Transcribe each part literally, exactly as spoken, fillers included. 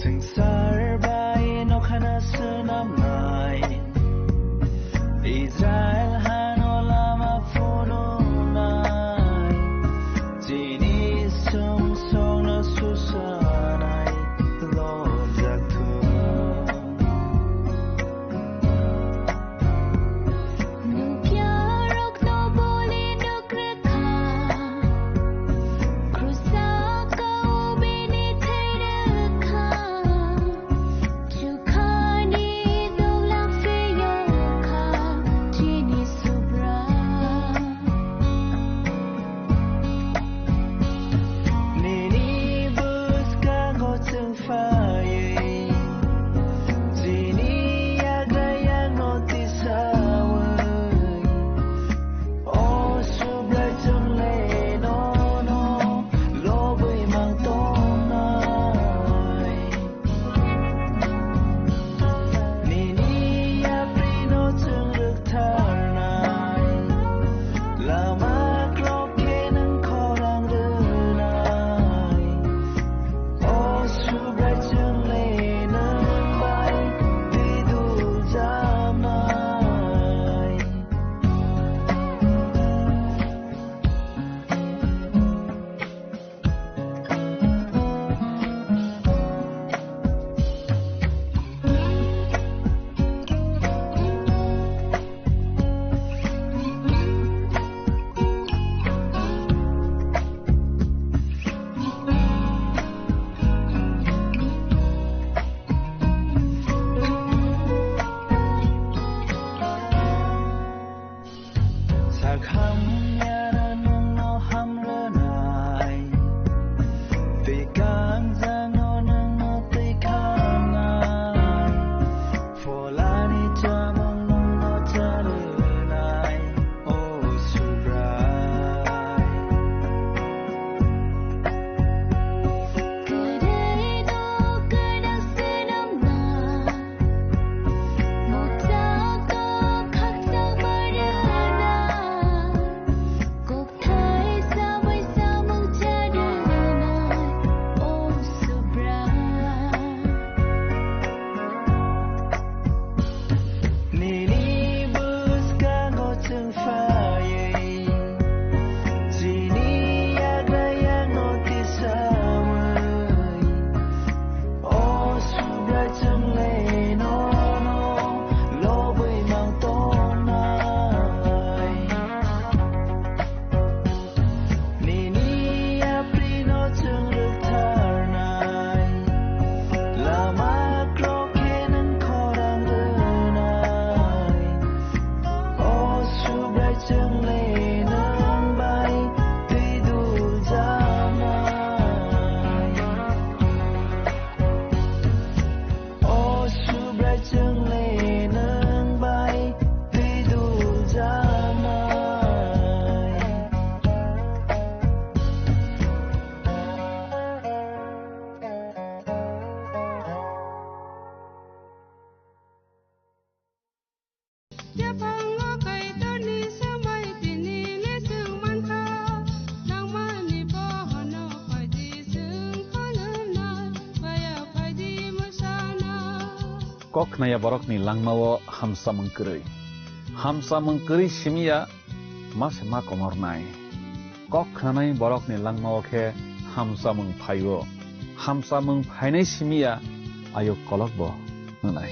Swngchar bai nokhana swnamnai, Israel hano lama phunuknai, chini sumsokno susanai lobjak thung. Nukya rokno boli nuk rwkha, krusa kau bini thwi rwkha, chukhani duglam phiyokha chini Subra. Nini bwskango chwng phaiwi, chini yagra yakno tisawi, o Subrai chwngle nono lobwi mang tongnai. Nini yaprino chwng rwktharnai, lama klok khe nwng khorang rwnai. O Subrai chwngle nwng bai twi dul jamnai. Sakhamyano nwngno hamrwnai, tei kangjano nwngno twi khamnai, pholani chamung nwngno charwnai, o Subrai. Kwrwino kwrwng swnamna, nini bwskango chwng phaiwi, chini yagra yakno tisawi. O Subrai chwngle nono lobwi mang tongnai. Nini yaprino chwng rwktharnai. Lama klok khe nwng khorang rwnai. O Subrai chwngle nwng bai twi dul jamnai. O Subrai chwngle nwng bai twi dul jamnai. Yaphango Kaitorni sambai tini le chwng mankha, nangmani bohono phaidi chwng kholwnai, baya phaidi mwsana. Kok khnaya borokni langmao hamsamung kwrwi. Hamsamung kwrwi simiya ma se ma komornai. Kok khnanai borokni langmao khe hamsamung phaio. Hamsamung phainai simiya ayuk kolokbo wngnai.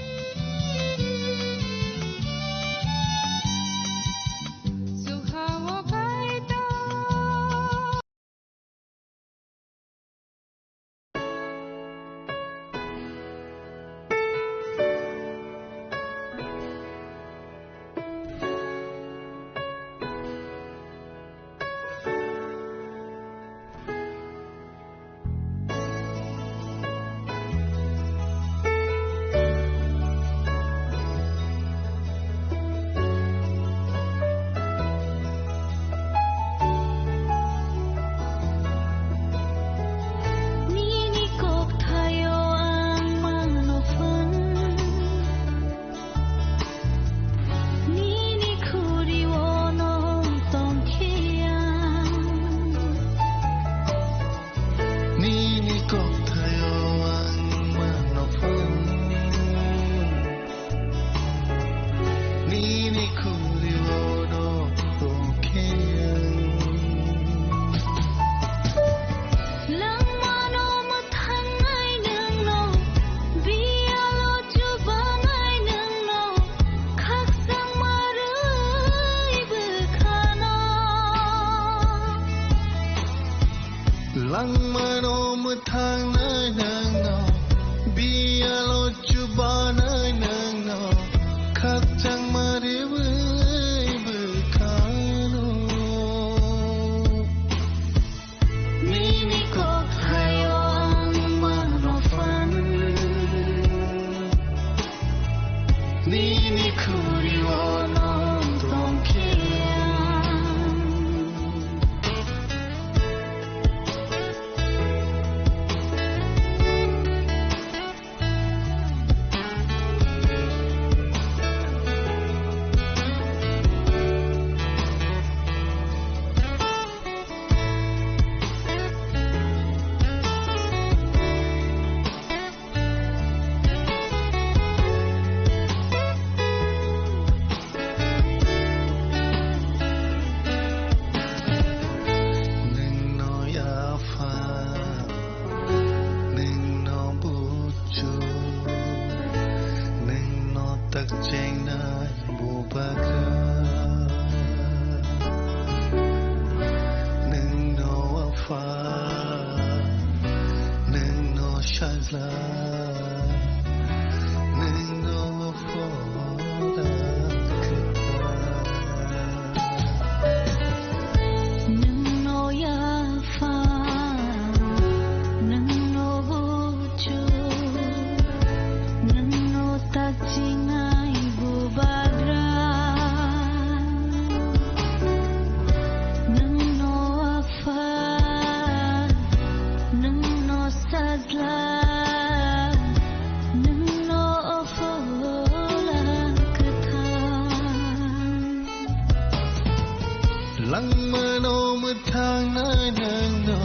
Nino foda keta. Nino yafa, nino buchu, nino tachingai bubagra. Nino afa, nino sajla, nino ofola keta. Langmano mwthangnai nwngno,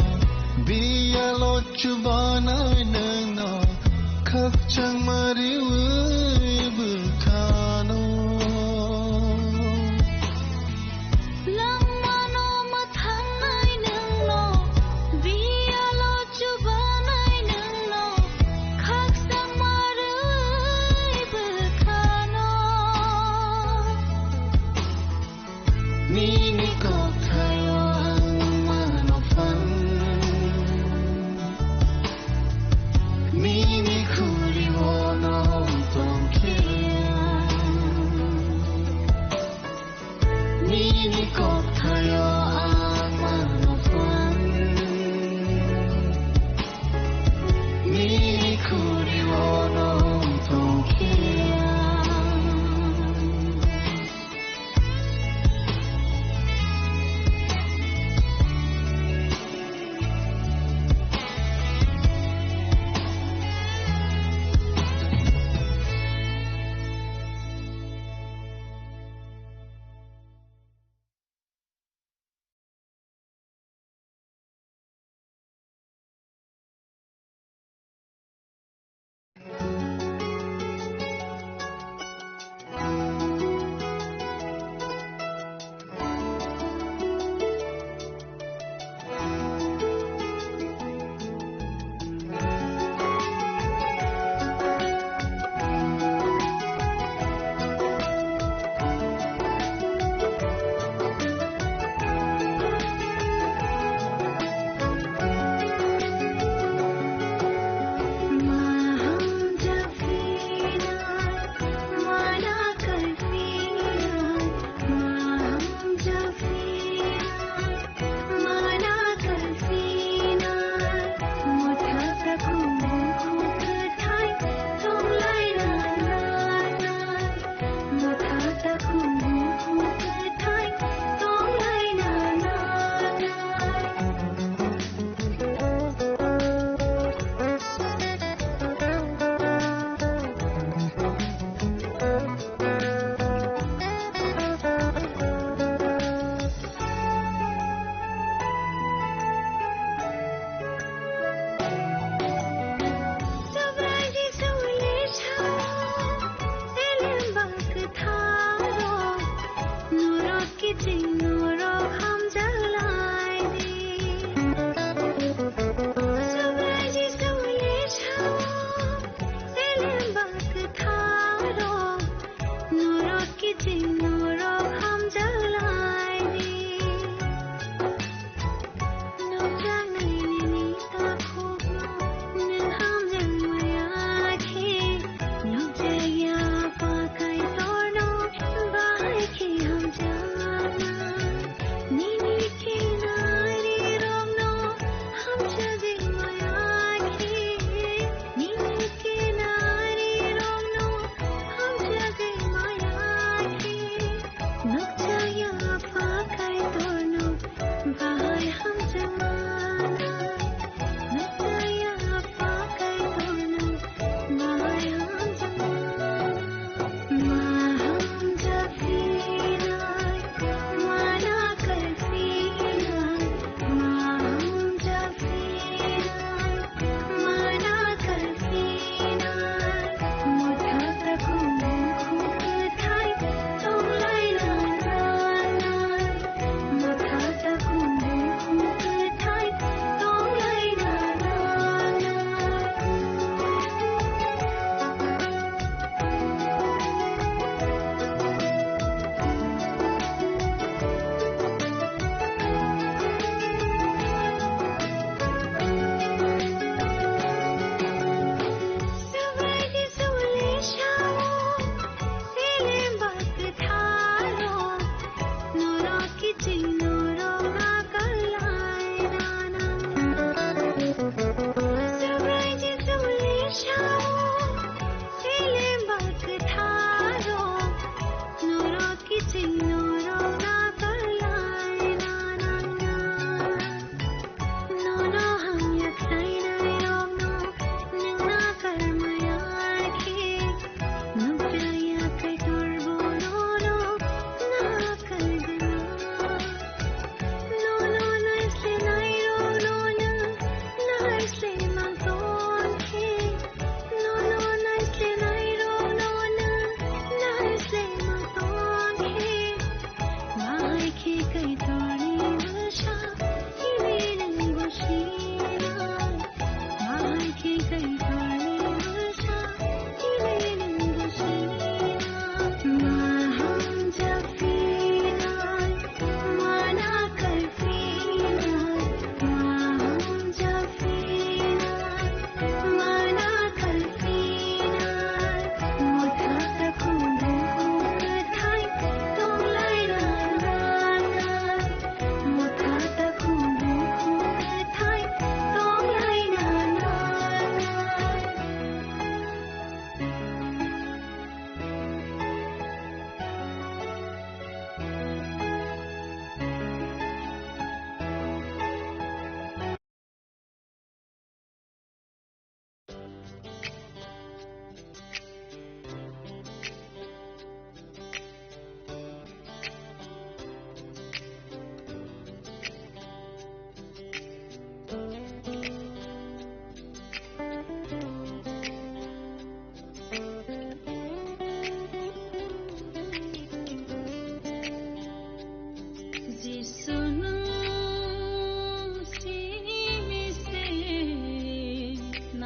biyalo chubanai nwngno, khakchangma riwi bwkhano. Langmano mwthangnai nwngno, biyalo chubanai nwngno, khakchangma riwi bwkhano. Nini kokthaio ang mano phan. Nini khuriwo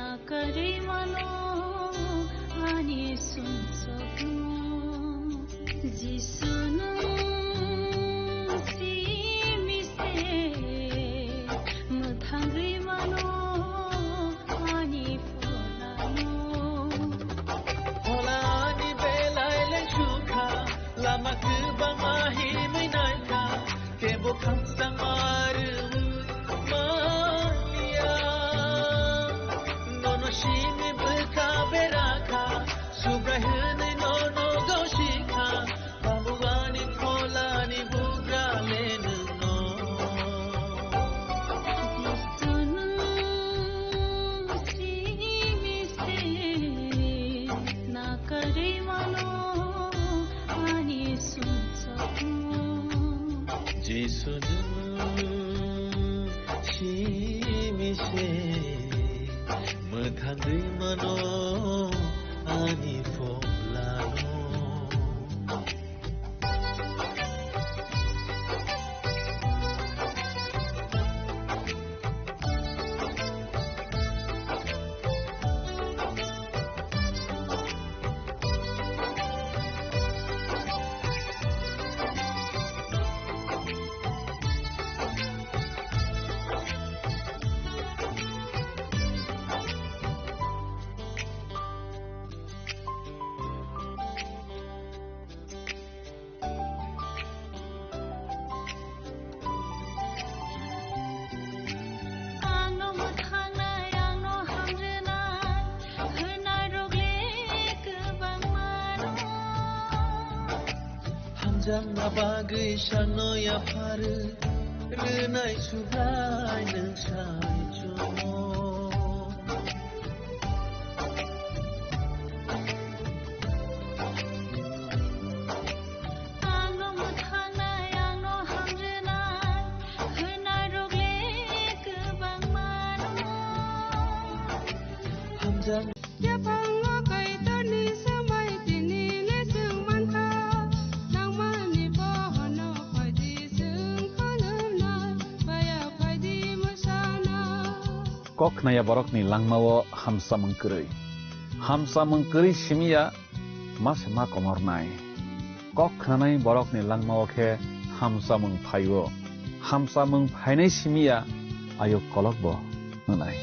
Karwi mano ani sumsokno, Jisu nwng simi se mwthangwi mano ani pholano. Pholani belai lengsukha, lama kwbangma himwi naikha, kebo khakchangma rwui manya. Nono simi bwkha berakha, Subrai hwnwi nono gausikha, Babu ani pholani bugra le nwngno. Jisu nwng simi se nakarwi mano ani sumsokno. Jisu nwng simi se mwthangwi mano ani pholano. Angno mwthangnai, angno hamrwnai, hwnnairok le kwbangma dong. Hamjakna bagwi sakno yapharwi rwnai Subrai nwng sai chomo. Angno mwthangnai, angno hamrwnai, hwnnairok le kwbangma dong. Hamjak. Yaphango Kaitorni swmai tini le chwng mankha, nangmani bohono phaidi chwng khulumnai, baya phaidi mwsana. Kok khnaya borokni langmao hamsamung kwrwi. Hamsamung kwrwi simiya ma se ma komornai. Kok khnanai borokni langmao khe hamsamung phaio. Hamsamung phainai simiya ayuk kolokbo wngnai.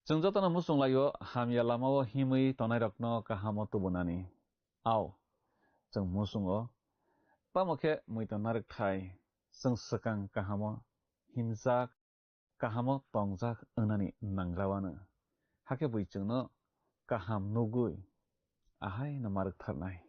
Chwng jotono muchung laio, hamya lamao himwi tonairokno kahamo tubunani. Ao, chwng muchungo, tamo khe muiton narwkthai, chwng swkang kahamo himjak, kahamo tongjak wngnani nangra wano. Hakhe bui chwngno kaham nugwi ahaino ma rwktharnai.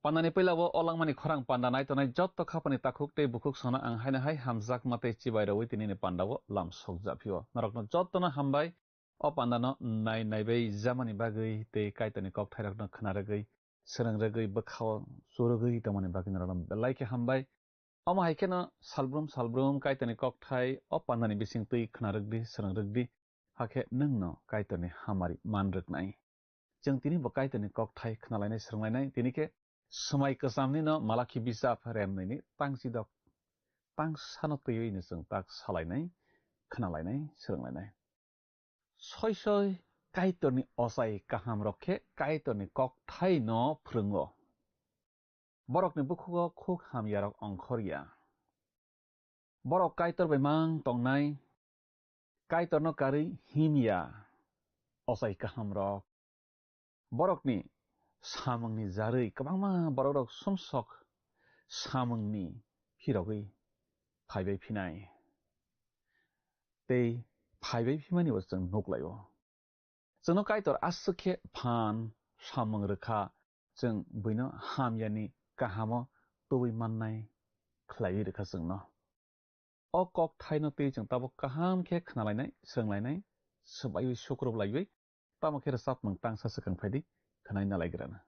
Pandani puila o langmani khorang panda nai tongnai jotto khapani takhuk tei bukhuk sono ang haino hai hamjakma tei chibai rwui tinini pandao lam sokjaphio. Norokno jottono hambai o pandano nai naibai jamani bagwi tei Kaitorni kokthairokno khna rwgwi, swrwng rwgwi, bwkhao churugwi tongmani bagwi norokno belai khe hambai. Omo hai kheno salbrum salbrum Kaitorni kokthai o pandani bising twi khna rwkdi, swrwng rwkdi, hakhe nwngno Kaitorni hamari man rwknai. Chwng tini bo Kaitorni kokthai khnalainai, swrwnglainai, tini khe swmai kwchamnino Malakhi bijap remnwini tangsidok tangsano twiwi no chwng tak salainai, khnalainai, swrwnglainai. Soi soi Kaitorni ochai kahamrok khe Kaitorni kokthaino phwrwngo. Borokni bukhugo khuk hamyarok ongkhor ya. Borok Kaitor bai mang tongnai, Kaitorno karwi him ya, ochai kahamrok. Borokni samungni jarwi kwbangma borokrok sumsok samungni phirogwi phaibai phinai. Tei phaibai phimani bo chwng nuklaio. Chwngno Kaitor aswk khe phan samung rwkha, chwng buino hamyani kahamo tubui mannai khlaiwi rwkha chwngno. O kok thaino twi chwng tabuk kaham khe khnalainai, swrwnglainai, swbaiwi sukrup laiwi, tamo khe rwchapmung tangsa swkang phaidi, khwnai nalaigrana.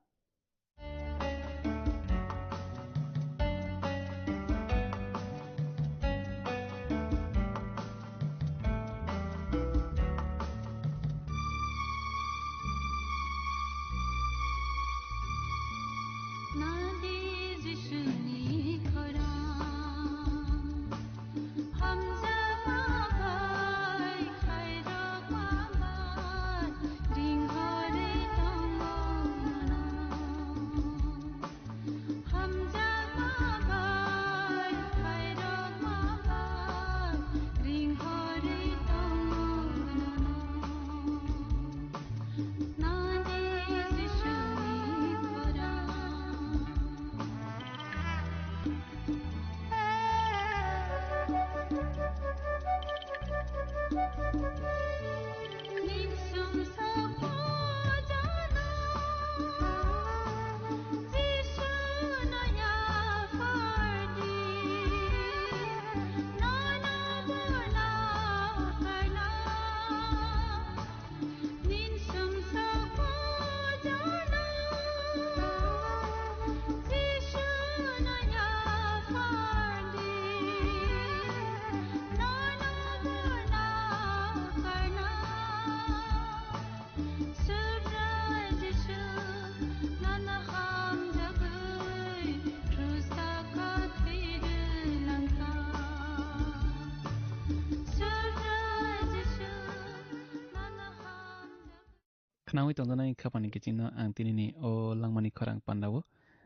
Khnaui tongjaknai khapani kichingno ang tinini o langmani khorang pandao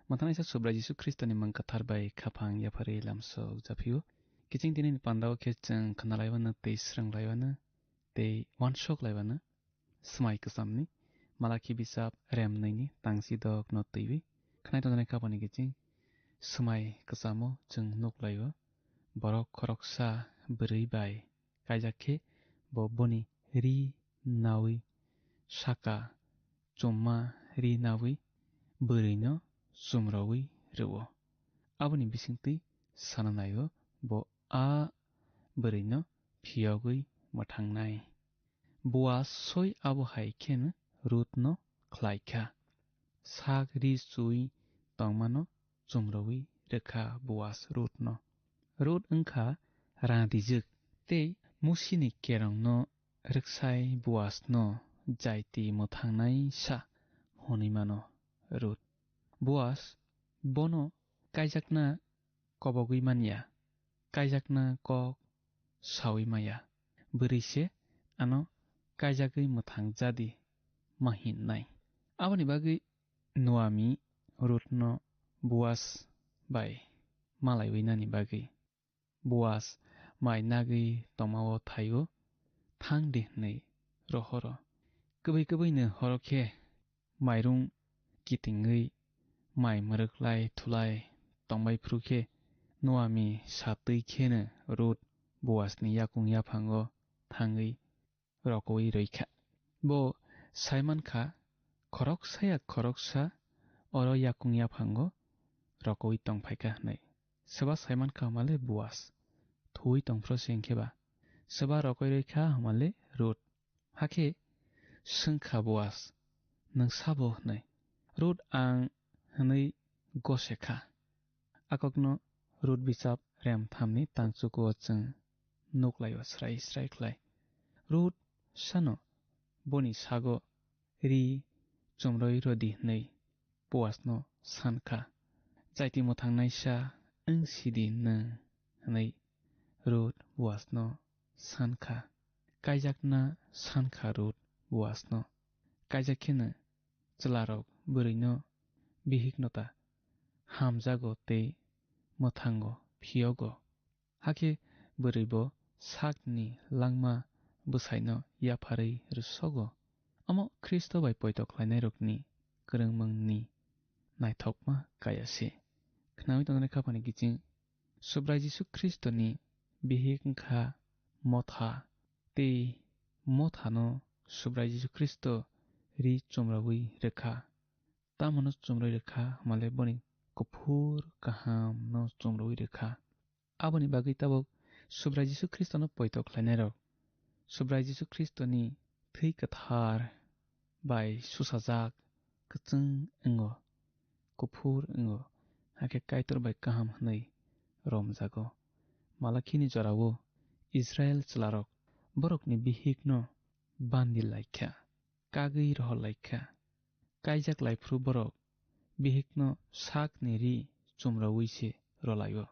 Mathanaisa Subrai Jisu Khristoni mung kwthar bai khaphang yapharwi lamsok japhio. Kiching tinini pandao khe chwng khnalaiwano tei swrwnglaibano tei uansuk laibano swmai kwchamni Malakhi bisap rem nwi ni tangsi dok no twiwi khnai tongjaknai khapani kiching swmai kwchamo chwng nuk laio. Borok khoroksa bwrwi bai kaijak khe bo boni ri naui saka chumma ri naui bwrwino chumroui rwo. Aboni bisingtwi sana naio bo a bwrwino phiyogwi mwthangnai. Boas soi abo hai kheno Ruthno khlai kha. Sak ri chui tongmano chumroui rwkha Boas Ruthno. Ruth wngkha rangrijwk tei Musini kerongno rwksai Boasno jaiti mwthangnai sa hwnwi mano Ruth. Boas bono kaijakna kobogwi manya, kaijakna kok saui maya, bwrwi se ano kaijagwi mwthang jadi ma hinnai. Aboni bagwi Noami Ruthno Boas bai malaiwi nani bagwi, Boas mai nagwi tongmao thaio thang di hwnwi rohoro. Kwbwi kwbwino horo khe mairung kitingwi mai mwrwklai thulai tongbai phru khe Noami satwi kheno Ruth Boasni yakung yaphango thangwi rokoui rwikha. Bo saimankha khoroksa ya khoroksa oro yakung yaphango rokoui tongphaikha hwnwi. Swba saimankha hwnmale Boas, thuwi tongphro se hinkhe ba. Swba rokoi rwikha hwnmale Ruth. Hakhe swngkha Boas, "Nwng sabo?" hwnwi. Ruth, "Ang," hwnwi gosekha. Akokno Ruth bichap rem thamni tangchukuo chwng nuklaio srai srai khlai. Ruth sano boni sago ri chumroi rwdi hwnwi Boasno sankha. Jaiti mwthangnaisa wng sidi nwng hwnwi Ruth Boasno sankha. Kaijakna sankha Ruth Boasno. Kaijak kheno chwlarok bwrwino bihikno ta hamjago tei mwthango phiyogo. Hakhe bwrwi bo sakni langma bwsaino yapharwi rwsogo. Omo Khristo bai poito khlainairokni kwrwngmungni naithokma kaya se. Khnaui tongnai kha phani kiching Subrai Jisu Khristoni bihik wngkha motha, tei mothano Subrai Jisu Khristo ri chumraui rwkha. Tamoni chumrwi rwkha hwnmale boni kuphur kahamno chumrwi rwkha. Aboni bagwi tabuk Subrai Jisu Khristono poito khlainairok Subrai Jisu Khristoni thwi kwthar bai susajak kwchwng wngo, kuphur wngo, hakhe Kaitor bai kaham hwnwi romjago. Malakhini jorao Israil chwlarok borokni bihikno bandi laikha, kagwi rohor laikha. Kaijak laiphuru borok bihikno sakni ri chumraui se rwlaio.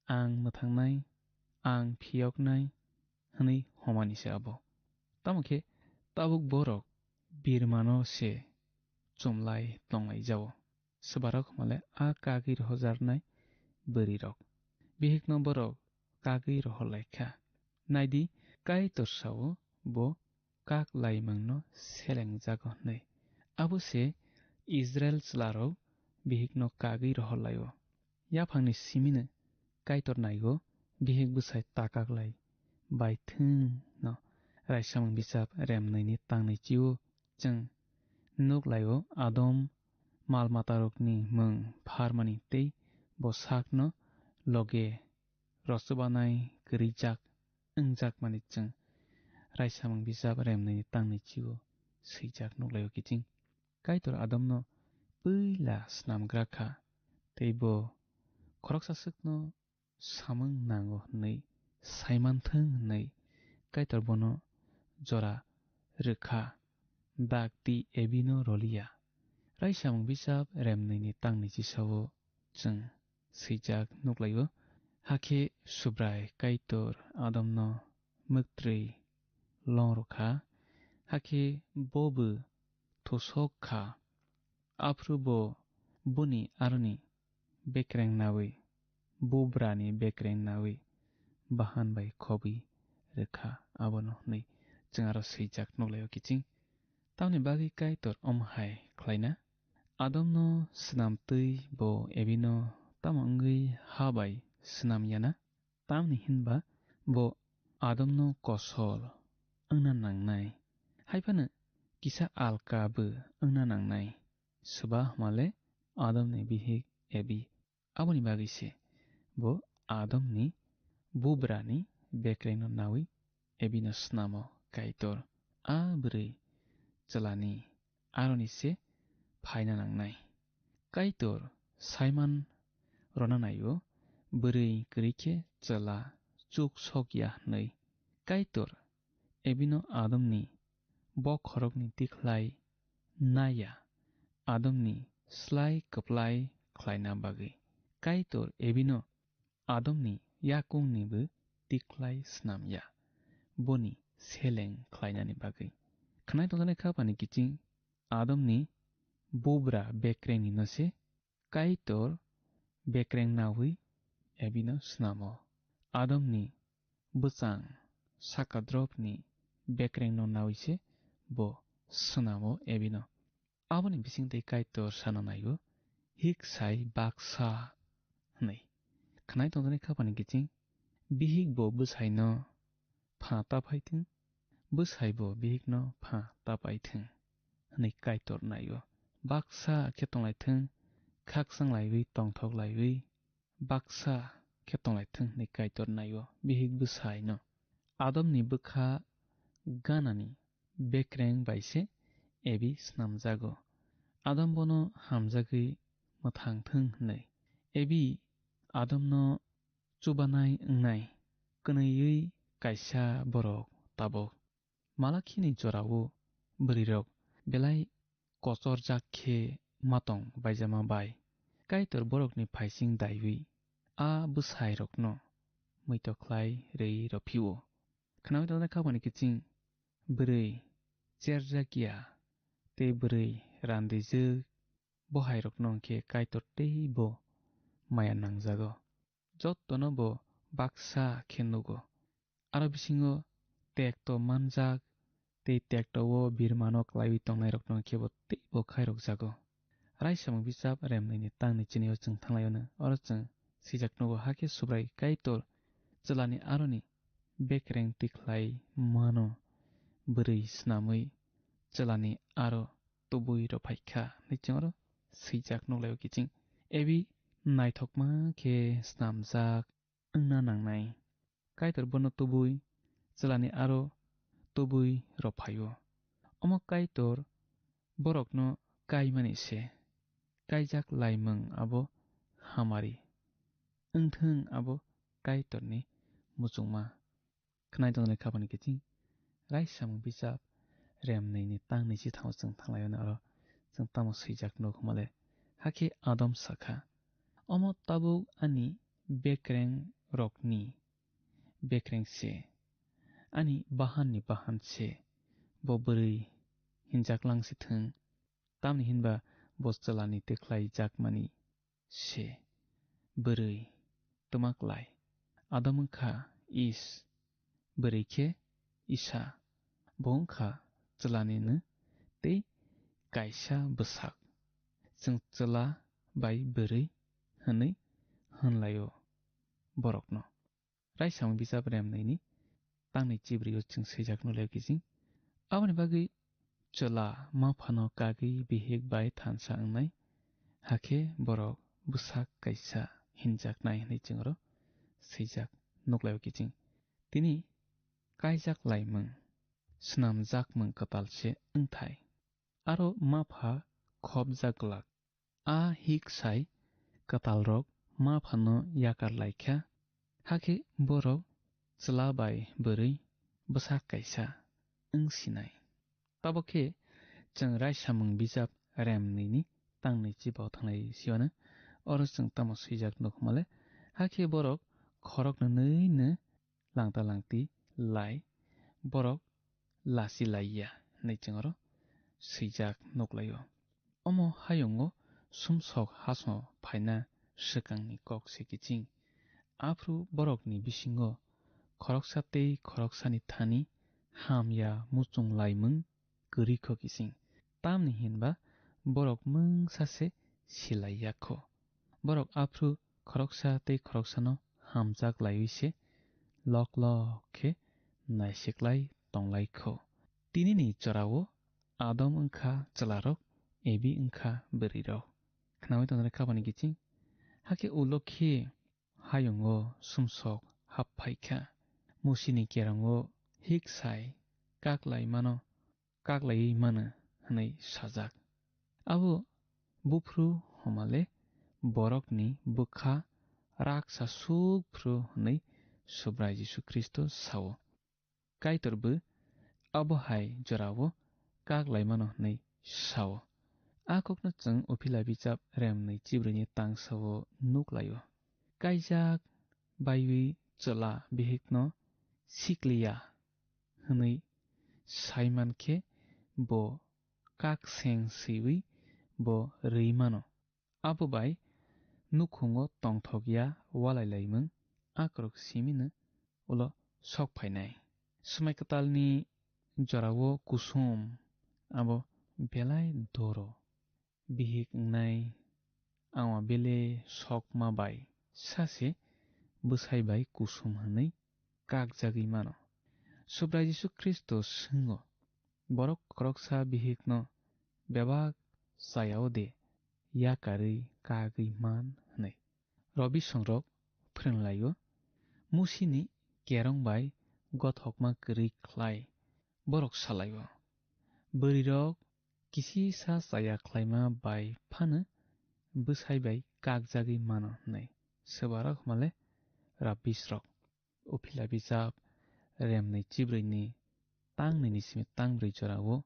"Ang mwthangnai, ang phiyoknai," hwnwi homani se abo. Tamo khe tabuk borok birmano se chumlai tonglai jao. Swbarok hwnmale a kagwi rohojarnai bwrwirok. Bihikno borok kagwi rohor laikha. Naidi, Kaitor sao bo kak laimungno selengjago hwnwi. Abo se Israil chwlarok bihikno kagwi rohor laio. Yaphangni simino Kaitor naigo, bihik bwsai takak lai bai thwngno. Raisamung bijap remnwini tangnwi chio chwng nuk laio, Adam mal matarokni mung pharmani tei bo sakno loge rochubanaui kwrwijak wngjakmani chwng Raisamung bijap remnwini tangnwi chio swijak nuk laio kiching. Kaitor Adamno puila snamgra kha, tei bo khoroksa swkno samung nango hwnwi saimanthwng hwnwi Kaitor bono jora rwkha, dak twi Ebino roliya. Raisamung bijap remnwini tangnwi chisao chwng swijak nuklaio. Hakhe Subrai Kaitor Adamno mwktwi long rwkha, hakhe bobo thusok kha. Aphuru bo boni aroni bekreng naui, bubrani bekreng naui bahan bai khobwi rwkha, abono hwnwi chwng aro swijak nuklaio kiching. Tamoni bagwi Kaitor omo hai khlaina? Adamno swnam twi bo Ebino tamo wngwi ha bai swnam yana? Tamni hinba bo Adamno kosol wngna nangnai, hai phano kisa alka bo wngna nangnai. Swba hwnmale Adamni bihik Ebi. Aboni bagwi se bo Adamni bubrani bekrengno naui Ebino snamo Kaitor. A bwrwi chwlani aroni se phaina nangnai. Kaitor saiman rwna naio, bwrwi kwrwi khe chwla chuk sok ya hwnwi. Kaitor Ebino Adamni bokhorokni tikhlai naiya, Adamni slai kwplai khlaina bagwi. Kaitor Ebino Adamni yakungnibo tikhlai snam ya, boni seleng khlainani bagwi. Khwnai tongjaknai kha phani kiching Adamni bubra bekrengni no se Kaitor bekreng naui Ebino snamo. Adamni bwchang saka dropni bekrengno naui se bo snamo Ebino. Aboni bisingtwi Kaitor sana naio, "Hik sai baksa," hwnwi. Khwnai tongjaknai kha phani kiching, "Bihik bo bwsaino pha ta phai thung, bwsai bo bihikno pha ta pai thung," hwnwi Kaitor naio. Baksa khe tonglai thung, khakchang laiwi, tongthok laiwi, baksa khe tonglai thung hwnwi Kaitor naio bihik bwsaino. Adamni bwkha ganani bekreng bai se Ebi snamjago. Adam bono hamjagwi mwthang thung hwnwi. Ebi Adamno chubanai wngnai, kwnwiwi kaisa borok tabuk. Malakhini jorao bwrwirok belai kochorjak khe ma tong baijama bai Kaitor borokni phaising daiwi a bwsairokno muitok khlai rwi rw phio. Khnaui tongjaknai kha phani kiching, bwrwi cherjak ya tei bwrwi randijwk, bo hairokno hwnkhe Kaitor teibo maya nangjago. Jotono bo baksa khe nugo. Aro bisingo tekto manjak tei tekto o birmano klaiwi tongnairokno khe bo teibo khairokjago. Raisamung bijap remnwini tangni chini o chwng thanglaio no. Oro chwng swijak nugo, hakhe Subrai Kaitor chwlani aroni bekreng tikhlai mano bwrwi snamwi chwlani aro tubui rwphaikha hinwi chwng oro swijak nuklaio kiching. Ebi naithokma khe snamjak wngna nangnai. Kaitor bono tubui chwlani aro tubui rwphaio. Omo Kaitor borokno kaimani se, kaijak laimung abo hamari wngthung, abo Kaitorni muchungma. Khwnai tongni khapani kiching raisamung bijap remnwini tangni chithao chwng thanglaio no aro chwng tamo swijak nuk hwnmale. Hakhe Adam sakha, "Omo tabuk ani bekreng rokni bekreng se, ani bahanni bahan se, bo bwrwi hinjak lang si thung, tamni hinba bo chwlani tikhlai jakmani se bwrwi twma klai." Adam wngkha Is, bwrwi khe Isa, bo wngkha chwlanino tei kaisa bwsak. Chwng chwla bai bwrwi hwnwi hwnlaio borokno. Raisamung bijap remnwini tangni chibrwi o chwng swijak nukle kiching. Aboni bagwi chwla maphano kagwi bihik bai thansa wngnai, hakhe borok bwsak kaisa hinjaknai hwnwi chwng oro swijak nuklaio kiching. Tini kaijak laimung, snamjakmung kwtal se wngthai. Aro mapha khopjak glak. A hik sai kwtalrok maphano yakar laikha, hakhe borok chwla bai bwrwi bwsak kaisa wng sinai. Tabok khe chwng raisamung bijap remnwini tangnwi chibo thanglai siwano, oro chwng tamo swijak nuk hwnmale, hakhe borok khorok nwnwino langta langti lai, borok lachi lai ya hinwi chwng oro swijak nuk laio. Omo hayungo sumsok hasno phaina swkangni kok se kiching. Aphuru borokni bisingo khoroksa tei khoroksani thani hamya muchung laimung kwrwi kho kiching. Tamni hinba borok mungsa se silai ya kho. Borok aphuru khoroksa tei khoroksano hamjak laiwi se lok lok khe naisiklai tonglai kho. Tinini jorao Adam wngkha chwlarok, Ebi wngkha bwrwirok. Khnaui tongnai khapani kiching. Hakhe ulo khe hayungo sumsok hap phaikha. Musini kerongo hik sai kaklai mano, kaklaiwi mano hwnwi sajak. Abo buphuru hwnmale borokni bwkha raksa suk phuru hwnwi Subrai Jisu Khristo sao. Kaitor bo abo hai jorao kak lai mano hwnwi sao. A kokno chwng Uphila bijap remnwi chibrwini tangsao nuk laio. Kaijak baiwi chwla bihikno sikliya hwnwi sai man khe bo kak seng swiwi bo rwi mano. Abo bai nukhungo tongthok ya walai laimung akorok simino ulo sok phainai. Swmai kwtalni jorao kusum abo belai doro. Bihik wngnai ama bele sokma bai sase bwsai bai kusum hwnwi kakjagwi mano. Subrai Jisu Khristo swngo, borok khoroksa bihikno bebak chayao de yakarwi kagwi man hwnwi. Robi songrok phrwnglaio, Musini kerong bai gothokma kwrwi khlai borok salaio. Bwrwirok kisisa chaya khlaima bai phano bwsai bai kakjagwi mano hwnwi. Swbarok hwnmale Rabbis rok. Uphila bijap remnwi chibrwini tangnwini simi tangbrwi jorao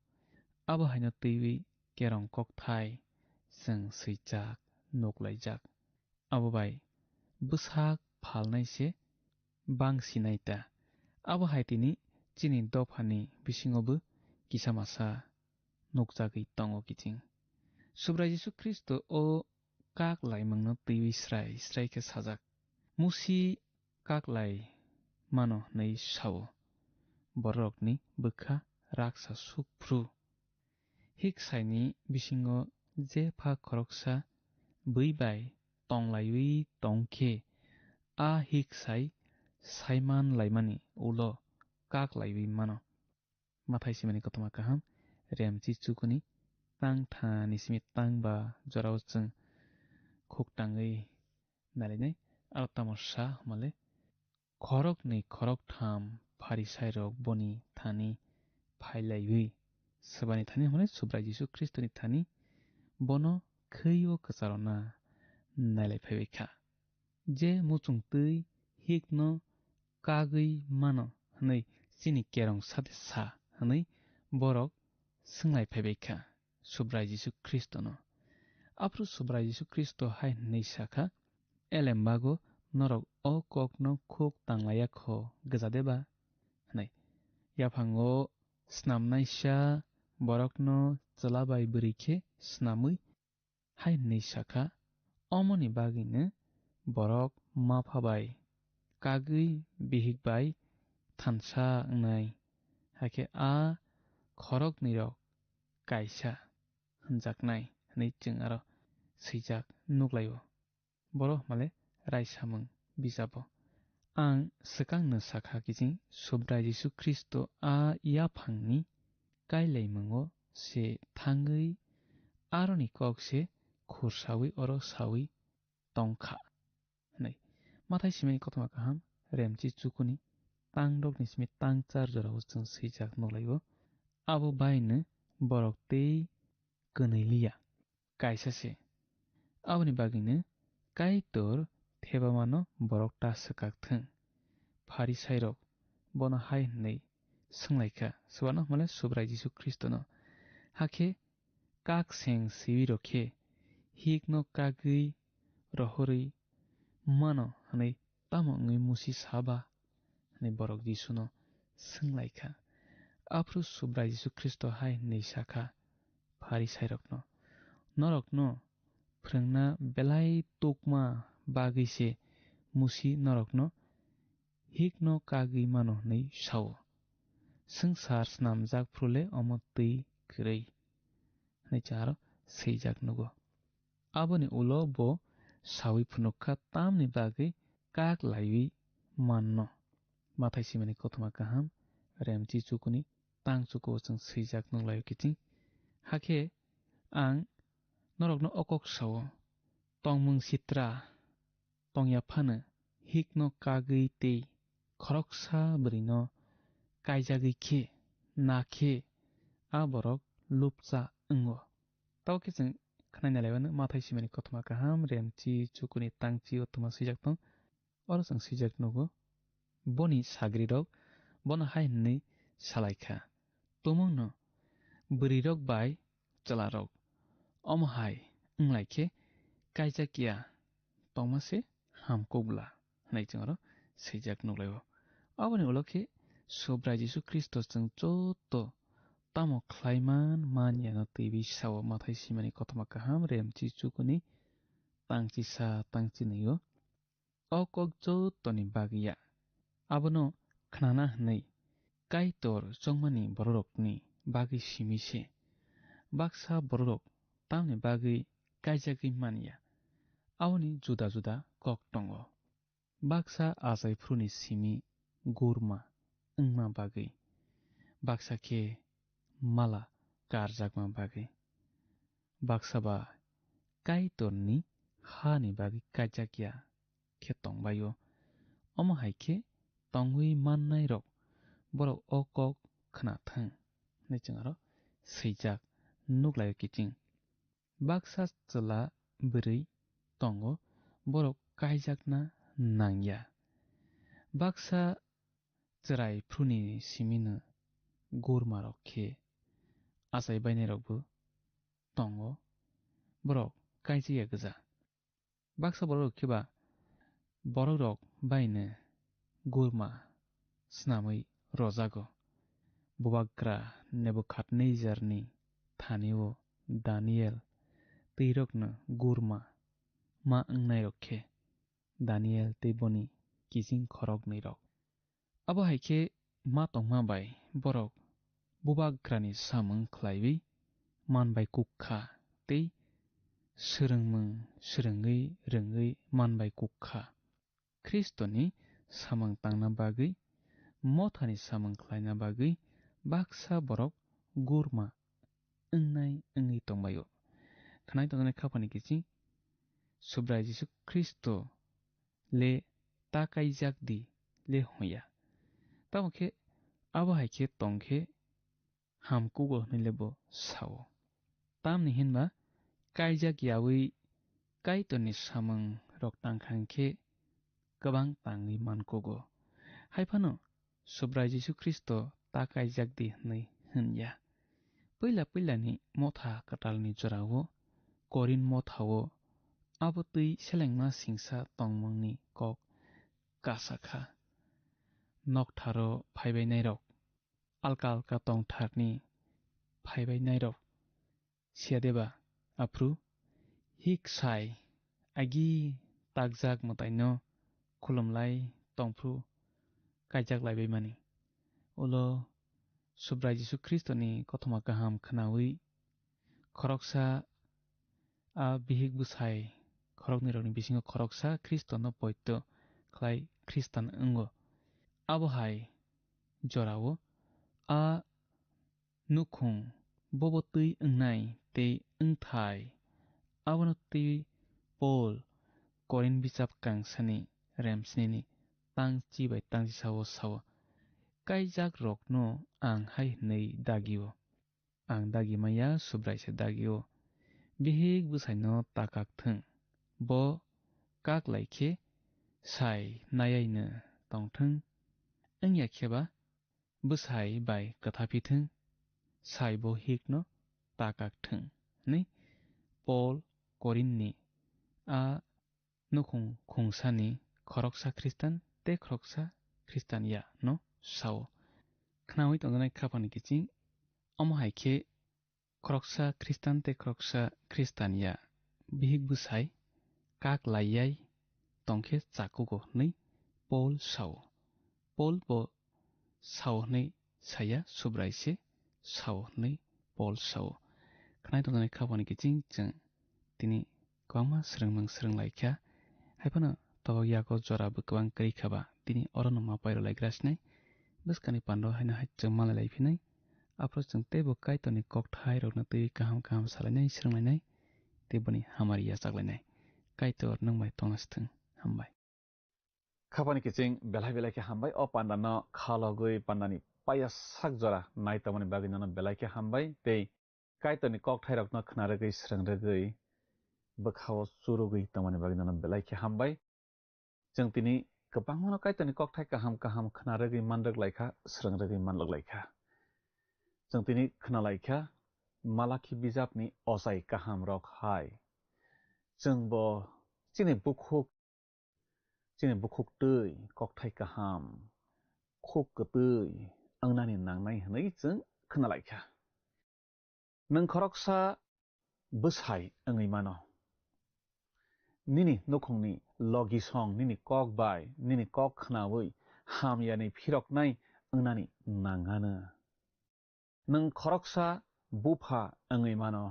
abo haino twiwi kerong kokthai chwng swijak nuklaijak. Abo bai bwsak phalnai se bang sinai ta. Abo hai tini chini dophani bisingo bo kisa masa nukjagwi tongo kiching. Subrai Jisu Khristo o kak laimungno twiwi srai srai khe sajak. Musi kak lai mano hwnwi sao, bororokni bwkha raksa suk phru. Hik saini bisingo jepha khoroksa bui bai tong laiwi tong khe, a hik sai saiman laimani ulo kak laiwi mano. Mathai simani kothoma kaham, remchi chukuni tang thani simi tang ba jorao chwng khuk tangwi nalainai. Aro tamo sa hwnmale, khoroknwi khoroktham Pharisairok boni thani phailaiwi swbani thani hwnmale Subrai Jisu Khristoni thani bono khwi-o kwcharona nailai phaibai kha. Je muchungtwi hikno kagwi mano hwnwi chini kerong sade sa hwnwi borok swnglai phaibai kha Subrai Jisu Khristono. Aphuru Subrai Jisu Khristo hai hwnwi sa kha, "Elembago norok o kokno khuk tanglaiya kho gwja de ba?" hwnwi. Yaphango snamnaisa borokno chwla bai bwrwi khe snamwi hai hwnwi sa kha, "Omoni bagwino borok mapha bai kagwi bihik bai thansa wngnai, hakhe a khoroknwirok kaisa hwnjaknai," hwnwi chwng aro swijak nuklaio. Boro hwnmale raisamung bijabo. Ang swkangno sakha kiching Subrai Jisu Khristo a yaphangni kailaimungo se thangwi aroni kok se khursawi oro sawi tongkha hwnwi. Mathai simani kothoma kaham, remchi chukuni tang dokni simi tang char jorao chwng swijak nuklaio. Abo baino borok tei kwnwi liya, kaisa se. Aboni bagwino Kaitor thebamano borok ta swkak thung. Pharisairok bono hai hwnwi swnglaikha, swbano hwnmale Subrai Jisu Khristono. Hakhe kak seng siwi rok khe hikno kagwi rohorwi mano hwnwi tamo wngwi Musi saba? Hwnwi borok Jisuno swnglaikha. Aphuru Subrai Jisu Khristo hai hwnwi sakha Pharisairokno, "Norokno phrwngna belai tukma bagwi se Musi norokno hikno kagwi mano hwnwi sao. Swngchar snamjak phuru le omo twi kwrwi," hwnwi chwng aro swijak nugo. Aboni ulo bo sawi phunuk kha tamni bagwi kak laiwi manno. Mathai simani kothoma kaham, remchi chukuni tang chuko chwng swijak nukhlaio kiching. Hakhe ang norokno o kok sao, tongmung sitra tongya phano hikno kagwi tei khoroksa bwrwino kaijagwi khe, na khe a borok lupcha wngo. Tamo khe chwng khwnai nalaimano Mathai simani kothoma kaham, remchi chukuni tangchi o twma swijak tong. Oro chwng swijak nugo, boni sagrirok bono hai hwnwi salaikha, "Tumungno bwrwirok bai chwlarok omo hai wnglai khe kaijak ya tongma se hamkuk bla," hwnwi chwng oro swijak nuklaio. Aboni ulo khe Subrai Jisu Khristo chwng joto tamo khlaiman man yano twiwi sao Mathai simani kothoma kaham remchi chukuni tangchisa tangchinwi o. O kok jotoni bagwi ya. Abono khnana hwnwi Kaitor chongmani bororokni bagwi simi se. Baksa bororok tamni bagwi kaijagwi man ya. Aboni juda juda kok tongo. Baksa achai phuruni simi gurma wngma bagwi, baksa khe mala karjakma bagwi, baksa ba Kaitorni hani bagwi kaijak ya khe tongbaio. Omo hai khe tongwi mannairok borok o kok khna thung hwnwi chwng aro swijak nuklaio kiching. Baksa chwla bwrwi tongo, borok kaijakna nangya. Baksa chwrai phuruni simino gurmarok khe achai bainairokbo tongo, borok kaijakya gwja. Baksa borok khe ba borokrok baino gurma snamwi rojago. Bubagra Nebukadnezarni thani-o Daniel twirokno gurma ma wngnairok khe Daniel tei boni kiching khoroknwirok. Abo hai khe ma tongma bai borok bubagrani samung khlaiwi man bai kuk kha tei swrwngmung swrwngwi rwngwi man bai kuk kha. Khristoni samung tangna bagwi, mothani samung khlaina bagwi baksa borok gurma wngnai wngwi tongbaio. Khwnai tongjaknai khaphani kiching Subrai Jisu Khristo le ta kaijak di le hwnya. Tamo khe abo hai khe tong khe ham kugo hwnwi le bo sao. Tamni hinba kaijak yaui Kaitorni samung rok tangkha hwnkhe kwbang tangwi man kugo. Hai phano Subrai Jisu Khristo ta kaijak di hwnwi hwn ya. Puila puilani motha kwtalni jorao Korin mothao abo twi selengma singsa tongmungni kok kasa kha. Noktharo phaibainairok, alka alka tongtharni phaibainairok, siya deba aphru hik sai agi takjak mwtaino khulumlai tongphru kaijak laibaimani. Ulo Subrai Jisu Khristoni kothoma kaham khwnawi khoroksa a bihik bwsai khoroknwirokni bisingo khoroksa Khristono poito khlai Khristan wngo. Abo hai jorao a nukhung bobo twi wngnai tei wngthai. Abono twi Pol Korin bichap kangsani remsnini tang chi bai tang chisao sao, "Kaijak rokno ang hai hwnwi dagio, ang dagi maya, Subrai se dagio, bihik bwsaino ta kak thung, bo kak lai khe sai nayaino tong thung, wngya khe ba bwsai bai kwtha phi thung, sai bo hikno ta kak thung," hwnwi Pol Korinni a nukhung khungsani khoroksa Khristan tei khoroksa Khristan ya no sao. Khnaui tongjaknai khaphani kiching, omo hai khe khoroksa Khristan tei khoroksa Khristan ya bihik bwsai kak laiyai tongkhe chakugo hwnwi Pol sao. Pol bo sao hwnwi saya, Subrai se sao hwnwi Pol sao. Khwnai tongjaknai khaphani kiching chwng tini kwbangma swrwngmung swrwng lai kha. Hai phano tabok yago jora bo kwbang kwrwi kha ba, tini orono ma pairw lai gra sinai. Bwskangni pando haino hai chwng malai lai phinai. Aphuru chwng teibo Kaitorni kokthai rokno twiwi kaham kaham salainai, swrwnglainai, tei boni hamari yachaklainai. Kaitor nwng bai tongna sithwng. Hambai. Khaphani kiching belai belai khe hambai. O pandano khalogwi pandani paiya sak jora nai tongmani bagwi nono belai khe hambai. Tei Kaitorni kokthairokno khna rwgwi, swrwng rwgwi, bwkhao churugwi tongmani bagwi nono belai khe hambai. Chwng tini kwbangmano Kaitorni kokthai kaham kaham khna rwgwi man rwk lai kha, swrwng rwgwi man rwk lai kha. Chwng tini khna lai kha Malakhi bijapni ochai kahamrok hai. Chwngbo chini bukhuk, chini bukhuk twi kokthai kaham, khuk kwtwi wngnani nangnai hwnwi chwng khna lai kha. Nwng khoroksa bwsai wngwi mano. Nini nukhungni logisong nini kok bai nini kok khnaui hamyani phiroknai wngnani nangano. Nwng khoroksa bupha wngwi mano.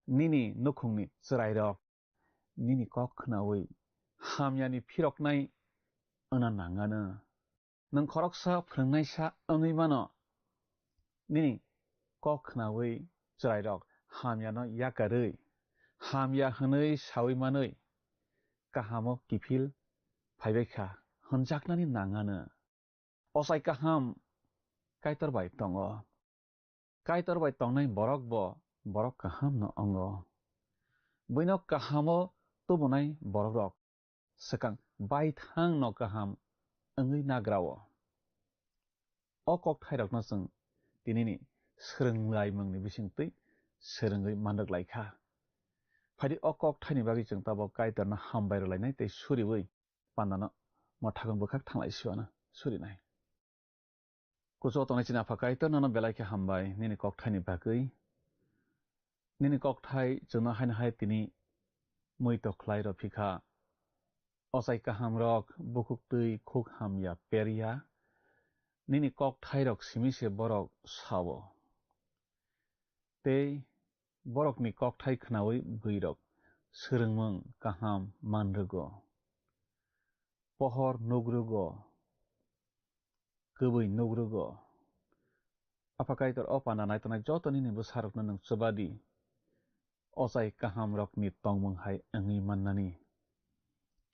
Nini nukhungni chwrairok nini kok khnaui hamyani phiroknai wngna nangano. Nwng khoroksa phrwngnaisa wngwi mano. Nini kok khnaui chwrairok hamyano yakarwi, hamya hwnwi saui manwi, kahamo kiphil phaibai kha hwnjaknani nangano. Ochai kaham Kaitor bai tongo. Kaitor bai tongnai borok bo borok kaham no wngo. Buino kahamo tubunai borok rok swkang baithang no kaham wngwi nagrao. O kokthairokno chwng tinini swrwnglaimungni bisingtwi swrwngwi manrwk lai kha. Phaidi o kokthaini bagwi chwng tabok Kaitorno hambai rwlainai tei suriui pandano mwthagong bwkhak thanglai siwano surinai. Kuchugo tongnai chini Apha Kaitor, nono belai khe hambai nini kokthaini bagwi. Nini kokthai chwngno haino hai tini muitok khlai rw phi kha. Ochai kahamrok bukhuk twi khuk hamya per ya, nini kokthairok simi se borok sa-o. Tei borokni kokthai khnaui bwrwirok swrwngmung kaham man rwgo. Pohor nuk rwgo, kwbwi nuk rwgo. Apha Kaitor, o panda nai tongnai joto nini bwsarokno nwng chuba di, ochai kahamrokni tongmung hai wngwi mannani.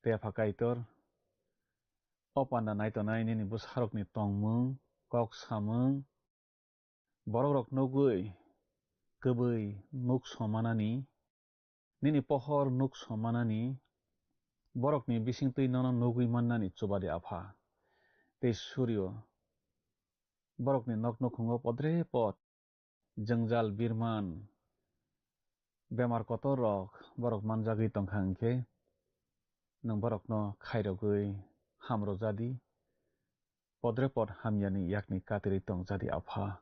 Tei Apha Kaitor, o panda nai tongnai nini bwsarokni tongmung, kok samung, borokrok nugwi kwbwi nuk somanani, nini pohor nuk somanani, borokni bisingtwi nono nugwi mannani chuba di Apha. Tei surio borokni nok nukhungo podre pod jwngjal birman, bemar kotor rok borok manjagwi tongkha hwnkhe, nwng borokno khairogwi hamrwjadi, podre pod hamyani yakni katirwi tongjadi Apha.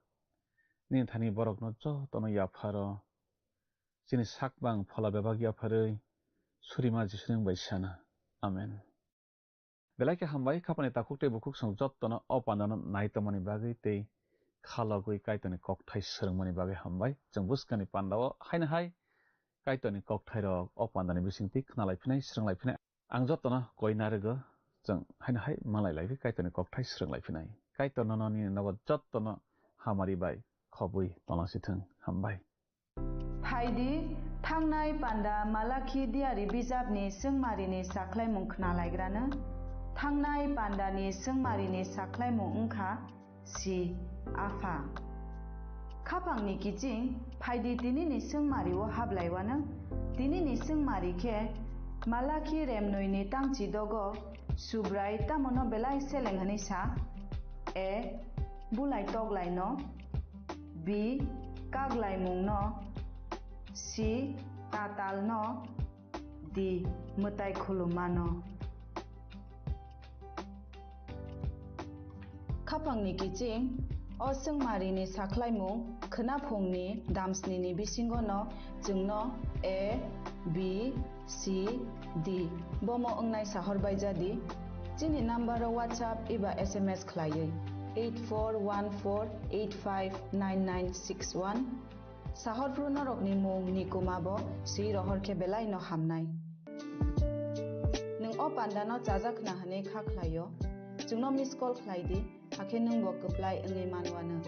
Nini thani borokno jotono yapharo, chini sakbang phola bebak yapharwi surima Jisu nwng bai sana. Amen. Belai khe hambai, khapani takhuk tei bukhuk song jottono o pandano nai tongmani bagwi tei khalogwi Kaitorni kokthai swrwngmani bagwi hambai. Chwng bwskangni pandao haino hai Kaitorni kokthairok o pandani bisingtwi khna lai phinai, swrwng lai phinai. Ang jottono koi narwgo, chwng haino hai malai lai phi Kaitorni kokthai swrwng lai phinai. Kaitor nono nini nogo jottono hamari bai khobwi tonglasithwng. Hambai. Phaidi, thangnai panda Malakhi diari bijapni swngmarini sakhlaimung khnalaigrano. Thangnai pandani swngmarini sakhlaimung wngkha si Apha. Khapangni kiching, phaidi tinini swngmario hablaiwano. Tinini swngmari khe Malakhi remnoini tangchi dogo Subrai tamono belai seleng hwnwi sa? A. Bulai toklaino. B. Kaglaimungno. C. Tatalno. D. Mwtai khulummano. Khapangni kiching, o swngmarini sakhlaimung khwnaphungni damsnini bisingono chwngno A, B, C, D bomo wngnai sahor baijadi. Chini number-o WhatsApp eba S M S khlaiwi eight four one four eight five nine nine six one. Sahorphru norokni mung ni kuma bo swi rohor khe belai no hamnai. Nwng o panda no chajak khna hwnwi kha khlai-o, chwngno miss call khlai di, hakhe nwng bo kwplai wngwi man uanw.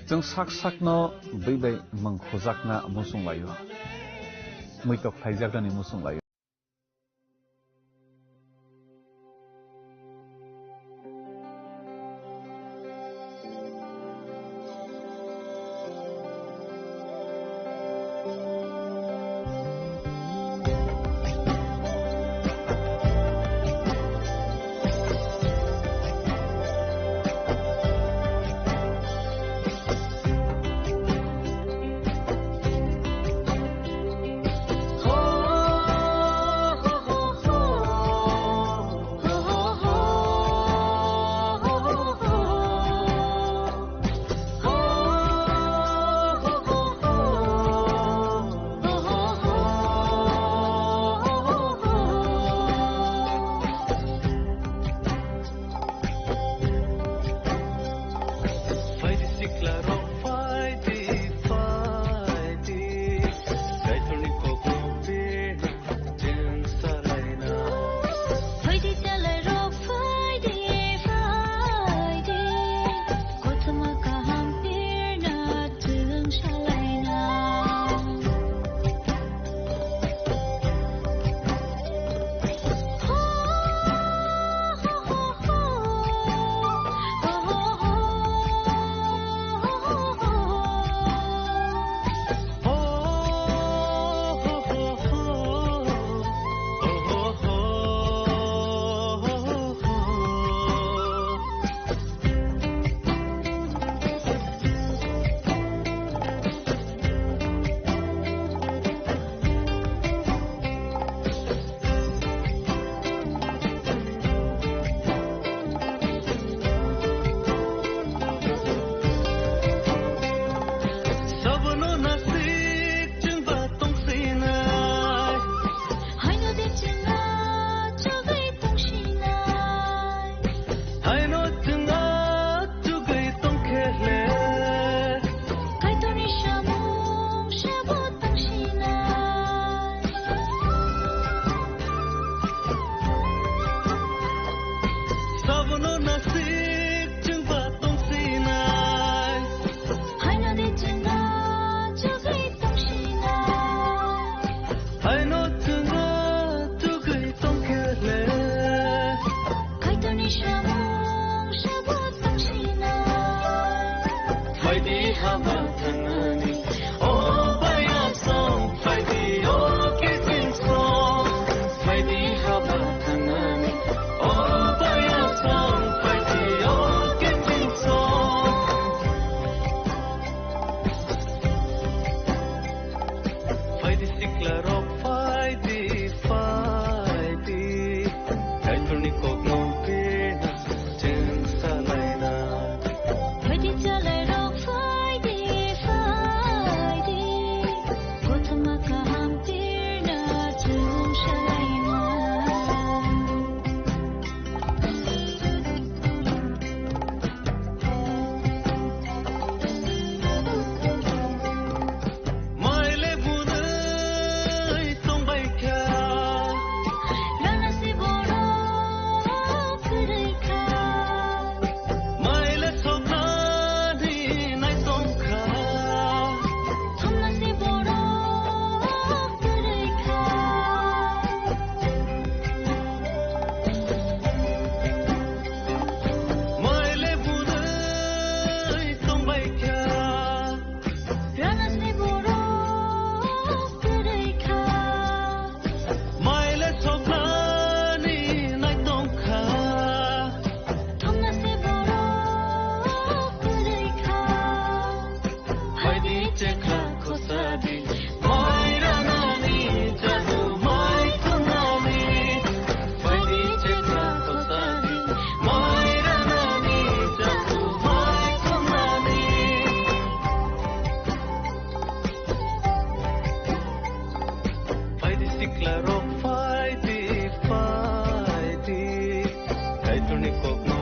Chwng sak sakno bwi bai mwng khujakna muchung laio, muitok khlaijaknani muchung laio. No nasik chwng ba tongsinai. Haino de chwng no chugwi tongsinai. Haino chwng no chugwi tongkhe le. Kaitorni samung sabo tongsinai. Phaidi haba thangnani. O baya song, phaidi o kiting song. Phaidi haba thangnani. O baya song, phaidi o kiting song. Phaidi sikla rok, phaidi, phaidi. Kaitorni kokno pina. Chwng salaina. Phaidi chwlairok phaidi, phaidi. Kothoma kaham tirna chwng salaina. Maile bunai tongbaikha. Rana se borok kwrwi kha. Maile soknani nai tongkha. Thumna se borok kwrwi kha. Maile bunai tongbaikha. Ranasni borok kwrwi kha. Maile soknani nai tongkha. Thumnasni borok kwrwi kha. Phaidi chekha khosadi. Mai ranani jadu mai thumnani. Phaidi chekha khosadi. Mai ranani jadu mai thumnani. Phaidi sikla rok phaidi, phaidi. Kaitorni kokno